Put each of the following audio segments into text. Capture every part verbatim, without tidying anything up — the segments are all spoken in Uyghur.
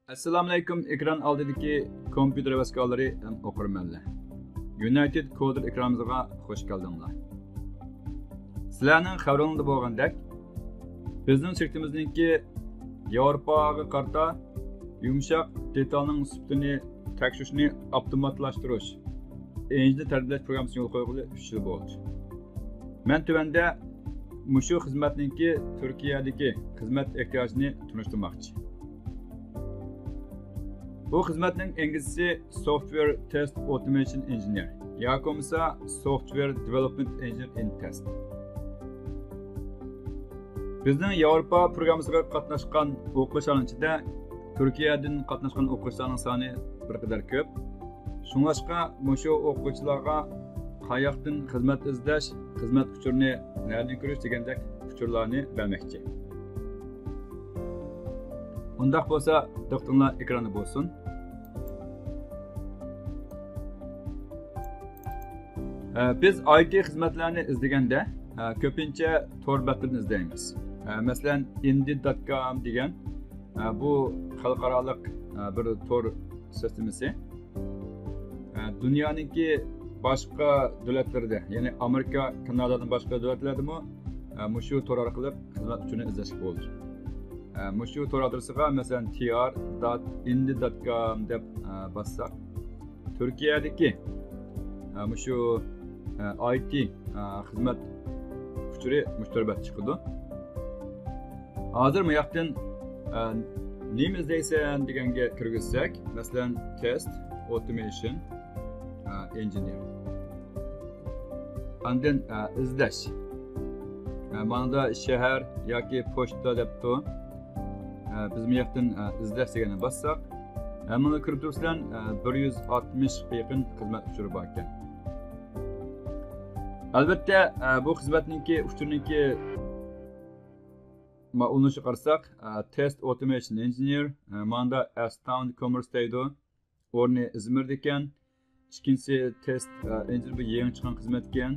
ئەسسالامۇئەلەيكۇم، ئېكران ئالدىدىكى كومپيۇتېر ھەۋەسكارلىرى ھەم ئوقۇرمەنلەر. يۇنايتېد كودېر ئېكرانىمىزغا خوش كەلدىڭلار. سىلەرنىڭ خەۋىرىڭلاردا بولغاندەك، بىزنىڭ شىركىتىمىزنىڭكى ياۋروپاغا قارىتا يۇمشاق دېتالنىڭ سۈپىتىنى تەكشۈرۈشنى ئاپتوماتلاشتۇرۇش ئىنژېنېر تەربىيەلەش پروگراممىسىنى يولغا قويغىلى ئۈچ يىل بولدى. مەن تۆۋەندە مۇشۇ خىزمەتنىڭكى تۈركىيەدىكى خىزمەت ئېھتىياجىنى تونۇشتۇرماقچى. بۇ خىزمەتنىڭ ئىنگلىزچىسى Software Test Automation Engineer ياكى بولمىسا Software Development Engineer in Test. بىزنىڭ ياۋروپا پروگراممىسىغا قاتناشقان ئوقۇغۇچىلارنىڭ ئىچىدە تۈركىيەدىن قاتناشقان ئوقۇغۇچىلارنىڭ سانى بىر قەدەر كۆپ. شۇڭلاشقا مۇشۇ ئوقۇغۇچىلارغا قاياقتىن خىزمەت ئىزدەش، خىزمەت ئۇچۇرىنى نەدىن كۆرۈش دېگەندەك ئۇچۇرلارنى بەرمەكچى. ئۇنداق بولسا، دىققىتىڭلار ئېكراندا بولسۇن. ئە، بىز ئاي تى خىزمەتلەرنى ئىزدىگەندە، ئە، كۆپىنچە تور بەتلىرىدىن ئىزدەيمىز. ئە، مەسىلەن، ئىندىد دوت كوم دېگەن، ئە، بۇ خەلقئارالىق، ئە، بىر تور سىستېمىسى. ئە، دۇنيانىڭكى باشقا دۆلەتلىرىدە، يەنى ئامېرىكا، كانادادىن باشقا دۆلەتلەردىمۇ، ئە، مۇشۇ تور ئارقىلىق خىزمەت ئۈچۈن ئىزدەشكە بولىدۇ. ئە، مۇشۇ تور ئادرېسىغا، مەسىلەن، تى ئار دوت ئىندىد دوت كوم دەپ، ئە، باسساق، تۈركىيەدىكى، ئە، مۇشۇ، ئە، ئاي تى، ئە، خىزمەت ئۇچۇرى مۇشۇ تور بەتتە چىقىدۇ. ھازىر مۇ ياقتىن، ئە، نېمە ئىزدەيسەن دېگەنگە كىرگۈزسەك، مەسىلەن، تېست ئوتومېيشن، ئە، ئىنژېنېر. ئاندىن، ئە، ئىزدەش. ئە، مانا شەھەر ياكى پوچتا دەپتۇ. ئە، بىز مۇ ياقتىن، ئە، ئىزدەش دېگەننى باسساق، ھە، مانا كۆرۈپ تۇرۇپسىلەر، ئە، بىر يۈز ئاتمىشقا يېقىن خىزمەت ئۇچۇرى بار ئىكەن. ئەلۋەتتە، ئە، بۇ خىزمەتنىڭكى ئۇچۇرنىڭكى ما-، ئۇلىنىشىغا قارىساق، ئە، تېست ئوتومېيشن ئىنژېنېر، ئە، ماندا ئەستاۋن كومېرس دەيدۇ. ئورنى ئىزمىردا ئىكەن. ئىككىنچىسى تېست، ئە، ئىنژېنېر، بۇ يېڭى چىققان خىزمەت ئىكەن.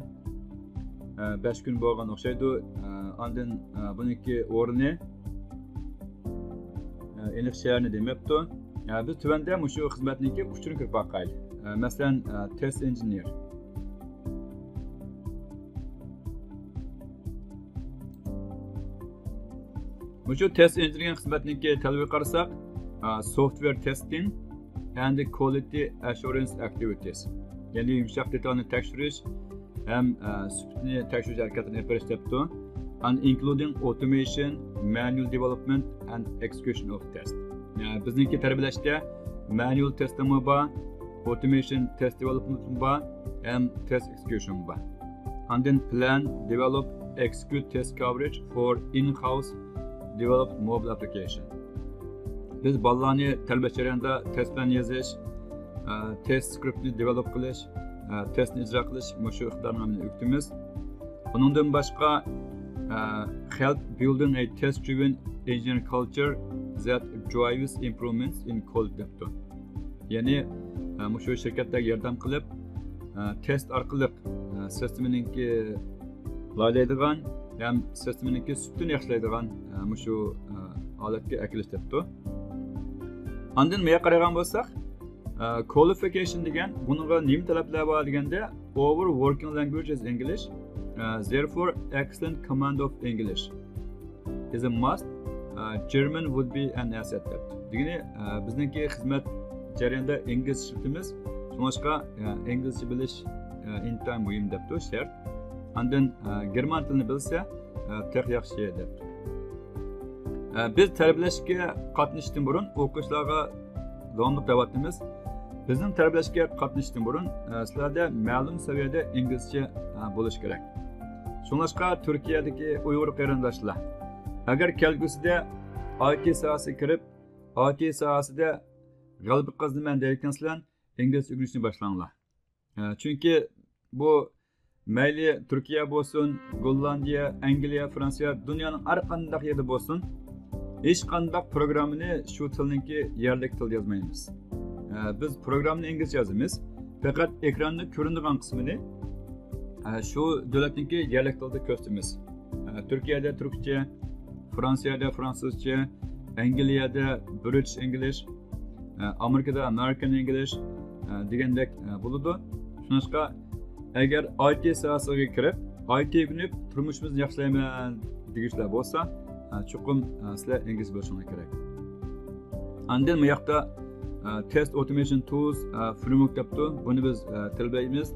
ئە، بەش كۈن بولغان ئوخشايدۇ. ئە، ئاندىن، ئە، بۇنىڭكى ئورنى، ئە، ئېنىق شەھەرنى دېمەپتۇ. ئە، بىز تۆۋەندە مۇشۇ خىزمەتنىڭكى ئۇچۇرىنى كۆرۈپ باقايلى. ئە، مەسىلەن، ئە، تېست ئىنژېنېر. مۇشۇ تېست ئىنژېنېرىنگ خىزمەتنىڭكى تەلىپىگە قارىساق، ئا، سوفتۋېر تېستىنگ ئەند كۋالىتى ئەشۇرەنس ئاكتىۋىتىس، يەنى يۇمشاق دېتالنى تەكشۈرۈش ھەم، ئا، سۈپىتىنى تەكشۈرۈش ھەرىكەتلىرىنى ئېلىپ بېرىش دەپتۇ. ئان ئىنكلۇدىڭ ئوتومېيشن، مانۇئال دېۋېلوپمېنت ئەند ئېكزېكۇشن ئوف تېست. ئا، بىزنىڭكى تەربىيەلەشتە مانۇئال تېستىڭمۇ بار، ئوتومېيشن تېست دېۋېلوپمېنتمۇ بار، ھەم تېست ئېكزېكۇشنمۇ بار. ئاندىن پلان، دېۋېلوپ، ئېكزېكۇت تېست كاۋرېج فور ئىن-ھاوس دېۋېلوپ موبىل ئاپپلىكېيشن. بىز بالىلارنى تەربىيەلەش جەريانىدا تېست پىلان يېزىش، ئە، تېست سكرىپتنى دېۋېلوپ قىلىش، ئە، تېستنى ئىجرا قىلىش مۇشۇ ئىقتىدارنى ئۆگىتىمىز. ئۇنىڭدىن باشقا، ئە، help building a test-driven engineering culture that drives improvements in quality دەپتۇ. يەنى، ئە، مۇشۇ شىركەتلەرگە ياردەم قىلىپ، ئە، تېست ئارقىلىق، ئە، سىستېمىنىڭكى لايىھەلەيدىغان ھەم سىستېمىنىڭكى سۈپىتىنى ياخشىلايدىغان، ئە، مۇشۇ، ئە، ھالەتكە ئەكېلىش دەپتۇ. ئاندىن مۇياققا قارايدىغان بولساق، ئە، كۋالىفىكېيشن دېگەن، بۇنىڭغا نېمە تەلەپلەر بار دېگەندە، over working language is English، ئە، therefore excellent command of English is a must، ئە، German would be an asset دەپتۇ. دېگىنى، ئە، بىزنىڭكى خىزمەت جەريانىدا ئىنگلىزچە ئىشلىتىمىز. شۇڭلاشقا، ئە، ئىنگلىزچە بىلىش، ئە، ئىنتايىن مۇھىم دەپتۇ، شەرت. ئاندىن، ئە، گېرمان تىلىنى بىلسە، ئە، تېخى ياخشى دەپتۇ. ئە، بىز تەربىيەلەشكە قاتنىشىشتىن بۇرۇن ئوقۇغۇچىلارغا داۋاملىق دەۋاتىمىز. بىزنىڭ تەربىيەلەشكە قاتنىشىشتىن بۇرۇن، ئە، سىلەردە مەلۇم سەۋىيەدە ئىنگلىزچە، ئە، بولۇشى كېرەك. شۇڭلاشقا تۈركىيەدىكى ئۇيغۇر قېرىنداشلار، ئەگەر كەلگۈسىدە ئاي تى ساھەسىگە كىرىپ، ئاي تى ساھەسىدە غەلىبە قازىنىمەن دەيدىكەنسىلەر، ئىنگلىزچە ئۆگىنىشنى باشلاڭلار. ئە، چۈنكى بۇ مەيلى تۈركىيە بولسۇن، گوللاندىيە، ئەنگلىيە، فرانسىيە، دۇنيانىڭ ھەر قانداق يېرىدە بولسۇن، ھېچقانداق پروگراممىنى شۇ تىلنىڭكى يەرلىك تىلدا يازمايمىز. ئە، بىز پروگراممىنى ئىنگلىزچە يازىمىز، پەقەت ئېكراندا كۆرۈنىدىغان قىسمىنى، ئە، شۇ دۆلەتنىڭكى يەرلىك تىلىدا كۆرسىتىمىز. ئە، تۈركىيەدە تۈركچە، فرانسىيەدە فرانسۇزچە، ئەنگلىيەدە برىتىش ئىنگلىش، ئامېرىكىدا ئامېرىكان ئىنگلىش دېگەندەك بولىدۇ. شۇڭلاشقا ئەگەر ئاي تى ساھەسىگە كىرىپ، ئاي تى ئۆگىنىپ تۇرمۇشىمىزنى ياخشىلايمەن دېگۈچىلەر بولسا، چوقۇم سىلەر ئىنگلىز بىلىشىڭلار كېرەك. ئاندىن بۇ ياقتا تېست ئوتومېيشن تۇلز فرېمۋورك دەپتۇ. بۇنى بىز تەلەپ ئەيمىز.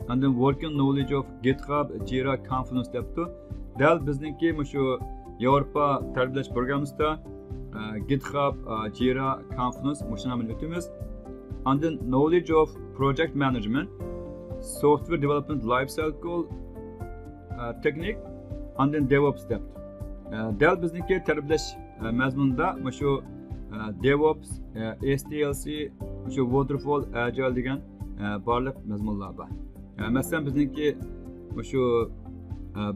ئاندىن ۋوركىڭ نولېدژ ئوف گىتخاب، جىرا، كانفلۇنس دەپتۇ. دەل بىزنىڭكى مۇشۇ ياۋروپا تەربىيەلەش پروگراممىسىدا گىتخاب، جىرا، كانفلۇنس مۇشۇ نامىنى ئۆتىمىز. ئاندىن نولېدژ ئوف پروجېكت مانېجمېنت، سوفتۋېر دېۋېلوپمېنت لايف سايكل، تېخنىك، ئاندىن دېۋئوپس دەپتۇ. دەل بىزنىڭكى تەربىيەلەش مەزمۇنىدا مۇشۇ دېۋئوپس، ئېس تى ئېل سى، مۇشۇ ۋوتېرفول، ئەجايىل دېگەن بارلىق مەزمۇنلار بار. مەسىلەن، بىزنىڭكى مۇشۇ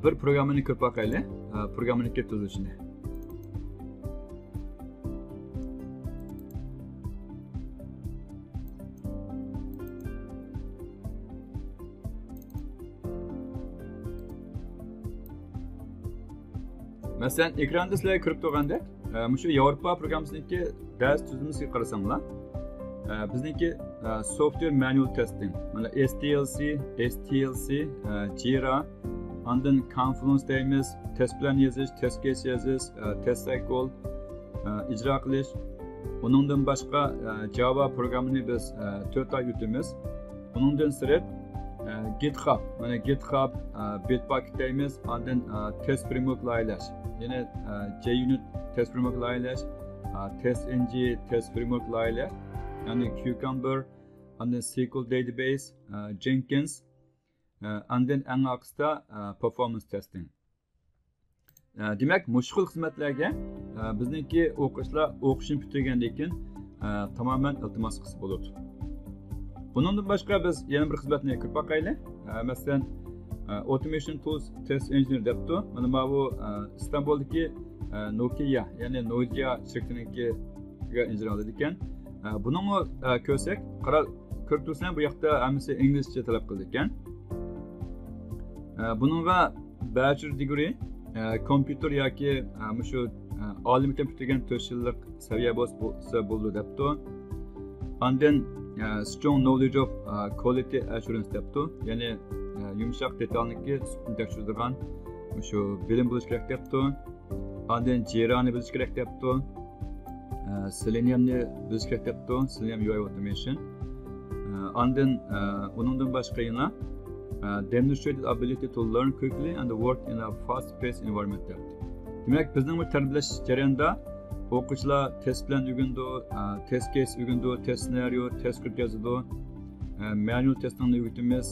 بىر پروگراممىنى كۆرۈپ باقايلى. پروگراممىنىڭكى تۈزۈلۈشىنى. مەسىلەن، ئېكراندا سىلەر كۆرۈپ تۇرغاندەك، ئە، مۇشۇ ياۋروپا پروگراممىسىنىڭكى دەرس تۈزۈلمىسىگە قارىساڭلار، ئە، بىزنىڭكى، ئە، سوفتۋېر مانۇئال تېستىنگ، مانا، ئېس تى ئېل سى، ئېس تى ئېل سى، ئە، جىرا، ئاندىن كانفلۇنس دەيمىز، تېست پىلان يېزىش، تېست كېيس يېزىش، ئە، تېست سايكل، ئە، ئىجرا قىلىش. ئۇنىڭدىن باشقا، ئە، جاۋا پروگراممىنى بىز، ئە، تۆت ئاي ئۆتىمىز. ئۇنىڭدىن سىرت، ئە، گىتخاب، مانا، گىتخاب، ئە، بىتباكېت دەيمىز، ئاندىن، ئە، تېست فرېمۋورك لايىھەلەش، يەنى، ئە، جەي يۇنىت تېست فرېمۋورك لايىھەلەش، ئە، تېست ئېن جى تېست فرېمۋورك لايىھەلەش، يەنى كيۇكامبېر، ئاندىن سىكۋېل داتابەيس، ئە، جېنكىنس، ئە، ئاندىن ئەڭ ئارقىسىدا، ئە، پېرفورمانس تېستىنگ. ئە، دېمەك، مۇشۇ خىل خىزمەتلەرگە، ئە، بىزنىڭكى ئوقۇغۇچىلار ئوقۇشىنى پۈتتۈرگەندىن كېيىن، ئە، تامامەن ئىلتىماس قىلسا بولىدۇ. بۇنىڭدىن باشقا بىز يەنە بىر خىزمەتنى كۆرۈپ باقايلى. ئە، مەسىلەن، ئە، ئوتومېيشن تۇلز تېست ئىنژېنېر دەپتۇ. مانا ماۋۇ، ئە، ئىستانبۇلدىكى، ئە، نوكىيا، يەنى نوكىيا شىركىتىنىڭكىگە ئىنژېنېر ئالىدىكەن. ئە، بۇنىڭمۇ، ئە، كۆرسەك، قارا-، كۆرۈپ تۇرسىلەر، بۇ ياقتا ھەممىسى ئىنگلىزچە تەلەپ قىلىدىكەن. ئە، بۇنىڭغا بەچلېر دىگرى، ئە، كومپيۇتېر ياكى، ئە، مۇشۇ، ئە، ئالىي مەكتەپ پۈتتۈرگەن تۆت يىللىق سەۋىيە بولسا، بولسا بولىدۇ دەپتۇ. ئاندىن، ئە، سترونگ نولېدژ ئوف، ئە، كۋالىتى ئەشۇرەنس دەپتۇ. يەنى، ئە، يۇمشاق دېتالنىڭكى سۈپىتىنى تەكشۈرىدىغان مۇشۇ بىلىم بولۇشى كېرەك دەپتۇ. ئاندىن جىرانى بىلىش كېرەك دەپتۇ. ئە، سېلېنىيۇمنى بىلىش كېرەك دەپتۇ، سېلېنىيۇم يۇ ئاي ئوتومېيشن. ئە، ئاندىن، ئە، ئۇنىڭدىن باشقا يەنە، ئە، demonstrated ability to learn quickly and work in a fast-paced environment دەپتۇ. دېمەك، بىزنىڭ بۇ تەربىيەلەش جەريانىدا ئوقۇغۇچىلار تېست پىلان ئۆگىنىدۇ، ئە، تېست كېيس ئۆگىنىدۇ، تېست سېنارىيو، تېست سكرىپت يازىدۇ، ئە، مانۇئال تېستىنگنى ئۆگىتىمىز،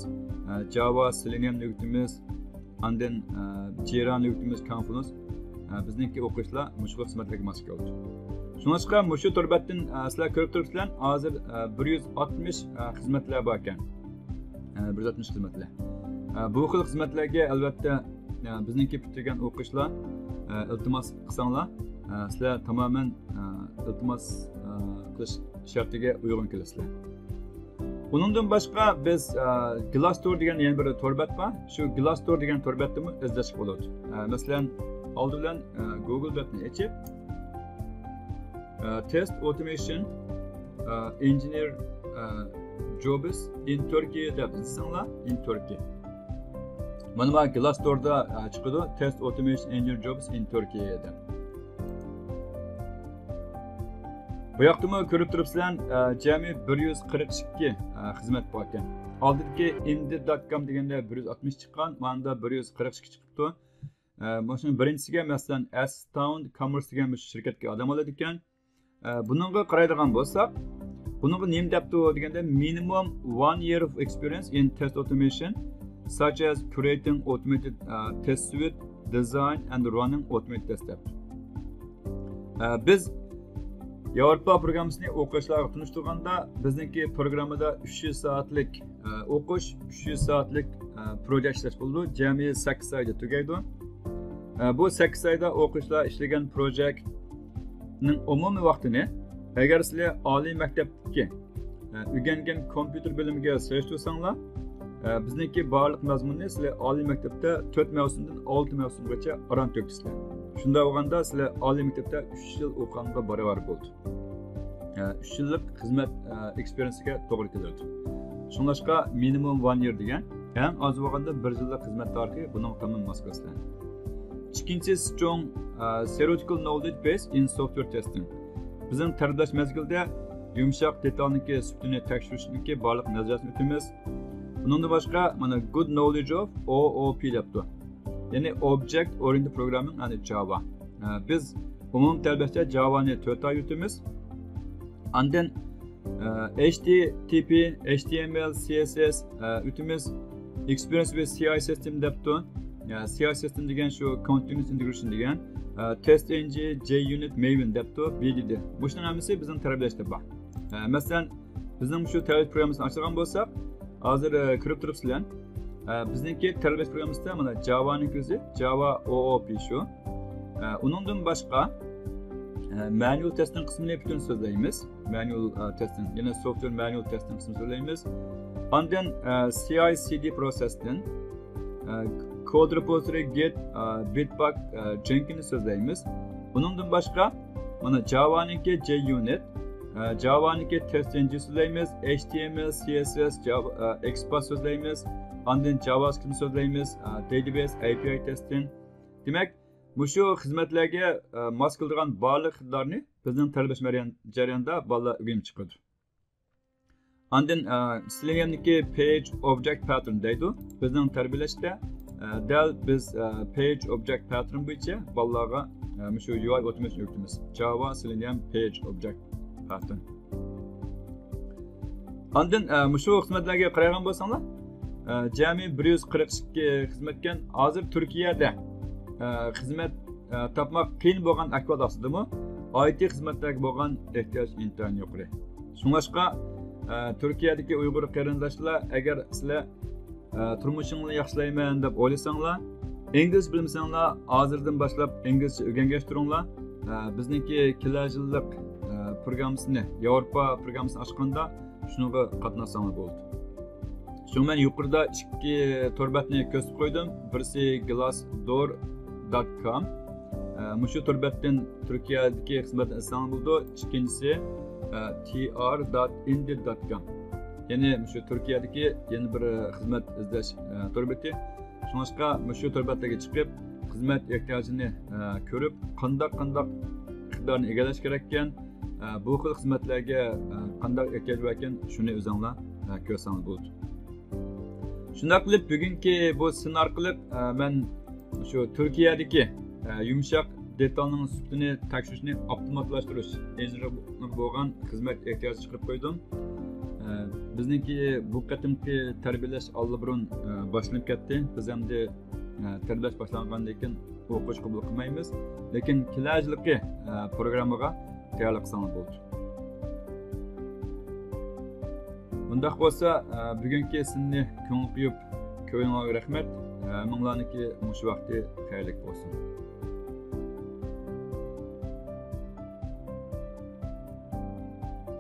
ئە، جاۋا، سېلېنىيۇمنى ئۆگىتىمىز، ئاندىن، ئە، جىرانى ئۆگىتىمىز، كانفلۇنس. ئە، بىزنىڭكى ئوقۇغۇچىلار مۇشۇ خىل خىزمەتلەرگە ماس كېلىدۇ. شۇڭلاشقا مۇشۇ تور بەتتىن، ئە، سىلەر كۆرۈپ تۇرۇپسىلەر، ھازىر، ئە، بىر يۈز ئاتمىش، ئە، خىزمەتلەر باركەن. ئە، بىر يۈز ئاتمىش خىزمەتلەر. ئە، بۇ خىل خىزمەتلەرگە ئەلۋەتتە، ئە، بىزنىڭكى پۈتتۈرگەن ئوقۇغۇچىلار، ئە، ئىلتىماس قىلساڭلار، ئە، سىلەر تامامەن، ئە، ئىلتىماس، ئە، قىلىش شەرتىگە ئۇيغۇن كېلىسىلەر. ئۇنىڭدىن باشقا بىز، ئە، گلاستور دېگەن يەنە بىر تور بەت بار. شۇ گلاستور دېگەن تور بەتتىمۇ ئىزدەشكە بولىدۇ. ئە، مەسىلەن، ئالدى بىلەن، ئە، گوگل بەتنى ئېچىپ، ئە، تېست ئوتومېيشن، ئە، ئىنژېنېر، ئە، جوبس ئىن تۈركىي دەپ يېزساڭلار، ئىن تۈركىي. مانا ما گلاستوردا، ئە، چىقىدۇ، تېست ئوتومېيشن ئىنژېنېر جوبس ئىن تۈركىي دەپ. بۇ ياقتىمۇ كۆرۈپ تۇرۇپسىلەر، ئە، جەمئىي بىر يۈز قىرىق ئىككى، ئە، خىزمەت باركەن. ئالدىدىكى ئىندېد دات كام دېگەندە بىر يۈز ئاتمىش چىققان، ماندا بىر يۈز قىرىق ئىككى چىقىپتۇ. ئە، مۇشۇنىڭ بىرىنچىسىگە، مەسىلەن، ئەستاۋن كامېرس دېگەن مۇشۇ شىركەتكە ئادەم ئالىدىكەن. ئە، بۇنىڭغا قارايدىغان بولساق، بۇنىڭغا نېمە دەپتۇ دېگەندە، minimum one year of experience in test automation, such as creating automated, ئە، test suite, design and running automated test دەپتۇ. ئە، بىز ياۋروپا پروگراممىسىنى ئوقۇغۇچىلارغا تونۇشتۇرغاندا، بىزنىڭكى پروگراممىدا ئۈچ يۈز سائەتلىك، ئە، ئوقۇش، ئۈچ يۈز سائەتلىك، ئە، پروژېكت ئىشلەش بولىدۇ. جەمئىي سەككىز ئايدا تۈگەيدۇ. ئە، بۇ سەككىز ئايدا ئوقۇغۇچىلار ئىشلىگەن پروژېكتنىڭ ئومۇمىي ۋاقتىنى، ئەگەر سىلەر ئالىي مەكتەپتىكى، ئە، ئۆگەنگەن كومپيۇتېر بىلىمىگە سېلىشتۇرساڭلار، ئە، بىزنىڭكى بارلىق مەزمۇننى سىلەر ئالىي مەكتەپتە تۆت مەۋسۇمدىن ئالتە مەۋسۇمغىچە ئاران تۈگىتىسىلەر. شۇنداق بولغاندا سىلەر ئالىي مەكتەپتە ئۈچ يىل ئوقۇغانغا باراۋەر بولىدۇ. ئۈچ يىللىق خىزمەت ئېكسپېرىيېنسىگە توغرا كېلىدۇ. شۇڭلاشقا مىنىمۇم ۋان يىر دېگەن، ئەڭ ئاز بولغاندا بىر يىللىق خىزمەت تارىخى بۇنىڭغا تامام ماس كەلسە. ئىككىنچى، strong theoretical knowledge base in software testing. بىزنىڭ تەربىيەلەش مەزگىلىدە يۇمشاق دېتالنىڭكى سۈپىتىنى تەكشۈرۈشنىڭكى بارلىق نەزەرىيەسىنى ئۆتىمىز. ئۇنىڭدىن باشقا مانا good knowledge of O O P دەپتۇ. يەنى Object Oriented Programming and Java. بىز ئومۇمىي تەربىيەلەشتە جاۋانى تۆت ئاي ئۆتىمىز. ئاندىن H T T P، H T M L، C S S ئۆتىمىز. Experience with C I system دەپتۇ. C I system دېگەن شۇ continuous integration دېگەن. Test N G، JUnit، Maven دەپتۇ، B D D. مۇشۇنىڭ ھەممىسى بىزنىڭ تەربىيەلەشتە بار. مەسىلەن، بىزنىڭ شۇ تەربىيەلەش پروگراممىسىنى ئاچىدىغان بولساق، ھازىر كۆرۈپ تۇرۇپسىلەر. بىزنىڭكى تەربىيەلەش پروگراممىسىدا مانا جاۋانىڭكى ئۆزى، Java O O P شۇ. ئۇنىڭدىن باشقا manual testing قىسمىنى پۈتۈن سۆزلەيمىز. Manual testing، يەنى software manual testing قىسمىنى سۆزلەيمىز. ئاندىن C I C D پروسېستىن، code repository، Git، Bitbucket، Jenkins نى سۆزلەيمىز. ئۇنىڭدىن باشقا مانا جاۋانىڭكى JUnit، جاۋانىڭكى Test N G سۆزلەيمىز، H T M L، C S S، Java، XPath سۆزلەيمىز. ئاندىن JavaScript سۆزلەيمىز، database، A P I testing. دېمەك، مۇشۇ خىزمەتلەرگە ماس كېلىدىغان بارلىق ئىقتىدارنى بىزنىڭ تەربىيەلەش جەريانىدا بالىلار ئۆگىنىپ چىقىدۇ. ئاندىن Selenium نىڭكى Page Object Pattern دەيدۇ. بىزنىڭ تەربىيەلەشتە دەل بىز Page Object Pattern بويىچە بالىلارغا مۇشۇ U I automation ئۆگىتىمىز. Java Selenium Page Object Pattern. ئاندىن مۇشۇ خىزمەتلەرگە قارايدىغان بولساڭلار، جەمئىي بىر يۈز قىرىق ئىككى خىزمەتكەن. ھازىر تۈركىيەدە خىزمەت تاپماق قىيىن بولغان ئەھۋال ئاستىدىمۇ، I T خىزمەتلەرگە بولغان ئېھتىياج ئىنتايىن يۇقىرى. شۇڭلاشقا تۈركىيەدىكى ئۇيغۇر قېرىنداشلار، ئەگەر سىلەر تۇرمۇشۇڭلارنى ياخشىلايمەن دەپ ئويلىساڭلار، ئىنگلىزچە بىلمىسەڭلار، ھازىردىن باشلاپ ئىنگلىزچە ئۆگەنگەچ تۇرۇڭلار. بىزنىڭكى كېلەر يىللىق پروگراممىسىنى، ياۋروپا پروگراممىسىنى ئاچقاندا شۇنىڭغا قاتناشساڭلار بولىدۇ. شۇڭا مەن يۇقىرىدا ئىككى تور بەتنى كۆرسىتىپ قويدۇم. بىرسى glassdoor dot com. مۇشۇ تور بەتتىن تۈركىيەدىكى خىزمەتنى ئىزدىسەڭلار بولىدۇ. ئىككىنچىسى T R dot indeed dot com. يەنى مۇشۇ تۈركىيەدىكى يەنە بىر خىزمەت ئىزدەش تور بېتى. شۇڭلاشقا مۇشۇ تور بەتلەرگە چىقىپ، خىزمەت ئېھتىياجىنى كۆرۈپ، قانداق، قانداق ئىقتىدارنى ئىگىلەش كېرەككەن، بۇ خىل خىزمەتلەرگە قانداق ئېھتىياج باركەن، شۇنى ئۆزۈڭلار كۆرسەڭلار بولىدۇ. شۇنداق قىلىپ، بۈگۈنكى بۇ سىن ئارقىلىق مەن شۇ تۈركىيەدىكى يۇمشاق دېتالنىڭ سۈپىتىنى تەكشۈرۈشنى ئاپتوماتلاشتۇرۇش ئىنژېنېرلىق بولغان خىزمەت ئېھتىياجى چىقىرىپ قويدۇم. بىزنىڭكى بۇ قېتىمقى تەربىيەلەش ئاللىبۇرۇن باشلىنىپ كەتتى. بىز ئەمدى تەربىيەلەش باشلانغاندىن كېيىن ئوقۇش قوبۇل قىلمايمىز. لېكىن كېلەر يىلقى پروگراممىغا تەييارلىق قىلساڭلار بولىدۇ. مۇنداق بولسا، بۈگۈنكى سىننى كۆڭۈل قويۇپ كۆرگىنىڭلارغا رەھمەت. ھەممىڭلارنىڭكى مۇشۇ ۋاقتى خەيرلىك بولسۇن.